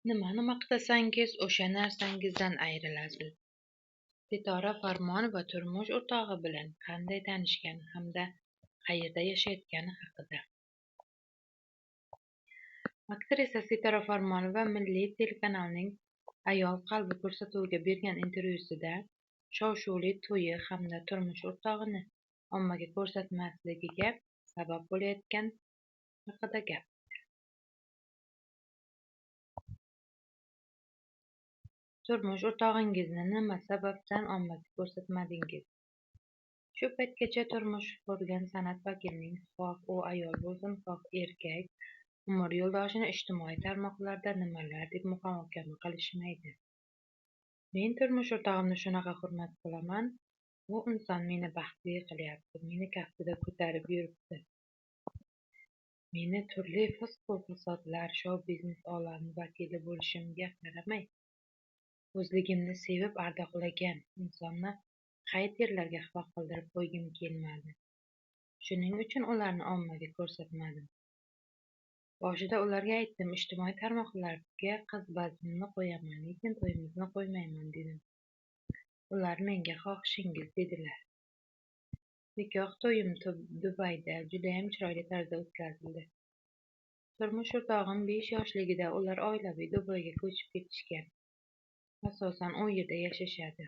Nimani maqtasangiz, o'sha narsangizdan ayrilasiz. Sitora Farmonova turmush o'rtog'i bilan qanday tanishgani hamda qayerda yashayotgani haqida. Aktrisa Sitora Farmonova Milliy telekanalining "Ayol qalbi" ko'rsatuviga bergan intervyusida shov-shuvli to'yi hamda turmush o'rtog'ini ommaga ko'rsatmasligiga sabab bo'layotgani haqida gapirdi. Turmush o'rtog'ingizni nima sababdan ommaga ko'rsatmadingiz? Shu paytgacha turmush qurgan san'at vakilining xoh u ayol bo'lsin, xoh erkak, umr yo'ldoshini ijtimoiy tarmoqlarda nimalar deb muhokama qilishmaydi. Men turmush o'rtog'imni shunaqa hurmat qilaman, u inson meni baxtli qilyapti, meni kaftida ko'tarib yuribdi. Meni turli fisqu fasodlar, shou-biznes olami vakili bo'lishimga qaramay, o'zligimni sevib ardoqlagan insonni xeyterlarga xafa qildirib qo'ygim kelmadi. Shuning uchun ularni ommaga ko'rsatmadim. Boshida ularga aytdim, ijtimoiy tarmoqlarga qiz bazmini qo'yaman, lekin to'yimizni qo'ymayman dedim. Ular menga xohishingiz dedilar. Nikoh to'yim Dubayda judayam chiroyli tarzda o'tkazildi. Turmush o'rtog'im 5 yoshligida ular oilaviy Dubayga ko'chib ketishgan. Asosan u yerda yashashadi.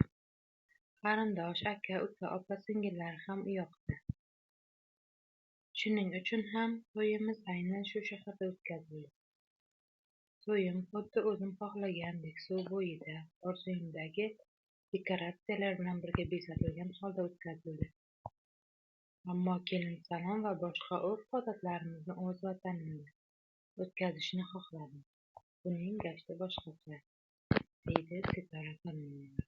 Qarindosh, aka-uka, opa-singillari ham u yoqda. Shuning uchun ham to'yimiz aynan shu shaharda o'tkazildi. To'yim xuddi o'zim xohlagandek suv bo'yida, orzuyimdagi dekoratsiyalar bilan birga bezatilgan holda o'tkazildi. Ammo kelin salom va boshqa urf-odatlarimizni o'z vatanimda o'tkazishni xohladim. Buning gashti boshqacha, deydi Sitora Farmonova.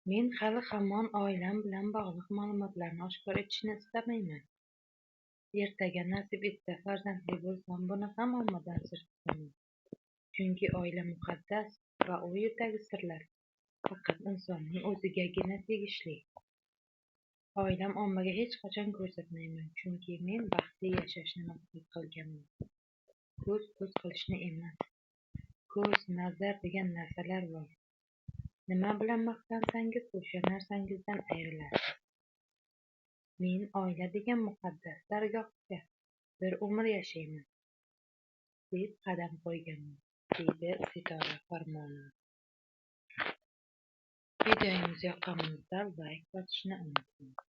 Men hali hamon oilam bilan bog'liq ma'lumotlarni oshkor etishni istamayman. Ertaga nasib etsa farzandli bo'lsam, buni ham ommadan sir tutaman. Chunki oila muqaddas va u yerdagi sirlar faqat insonning o'zigagina tegishli. Oilam ommaga hech qachon ko'rsatmayman, chunki men baxtli yashashni maqsad qilganman. Ko'z-ko'z qilishni emas. Ko'z, nazar degan narsalar bor. Nima bilan maqtansangiz, o'sha narsangizdan ayrilasiz. Men oila degan muqaddas dargohga bir umr yashayman, deb qadam qo'yganman, deydi Sitora Farmonova. Videomiz yoqqan bo'lsa, layk bosishni unutmang.